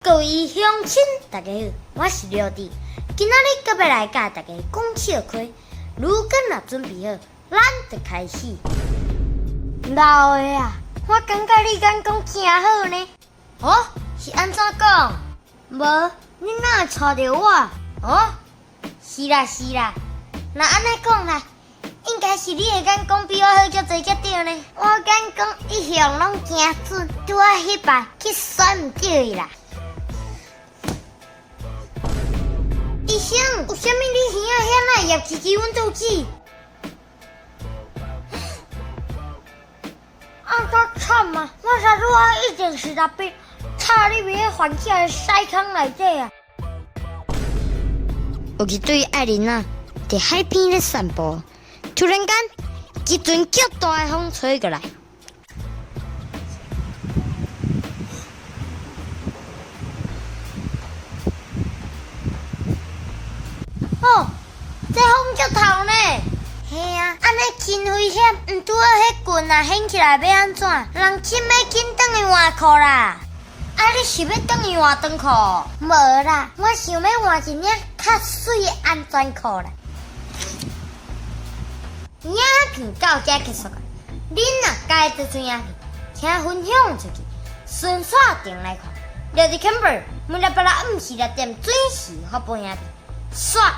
各位乡亲，大家好，我是廖弟。今仔日阁欲来佮大家讲笑话，如果若准备好，咱就开始。老的啊，我感觉你眼光真好呢。哦，是按怎讲？无，你哪会娶著我？哦，是啦是啦，若按呢讲啦，应该是你的眼光比我好足濟才對呢。我眼光一向攏真準，拄仔彼擺去選毋著伊啦。醫生，有啥物你耳仔遐會入去去阮肚子？按怎慘啊！我拄仔一定是蜡筆插入去彼番茄的屎空內底啊！有一對愛人仔佇海邊咧散步，突然間一陣足大的風吹過來。哦，這風足透呢。嘿啊，按呢真危險，毋拄好彼棍若掀起來欲按怎？人真欲緊轉去換褲啦。啊，你是欲轉去換長褲？無啦，我想欲換一領較媠的安全褲啦。影片到這結束啊！恁若佮意這齣影片，請分享出去，順紲轉來看。廖弟 Camber 每禮拜六暗時6點準時發布影片。煞。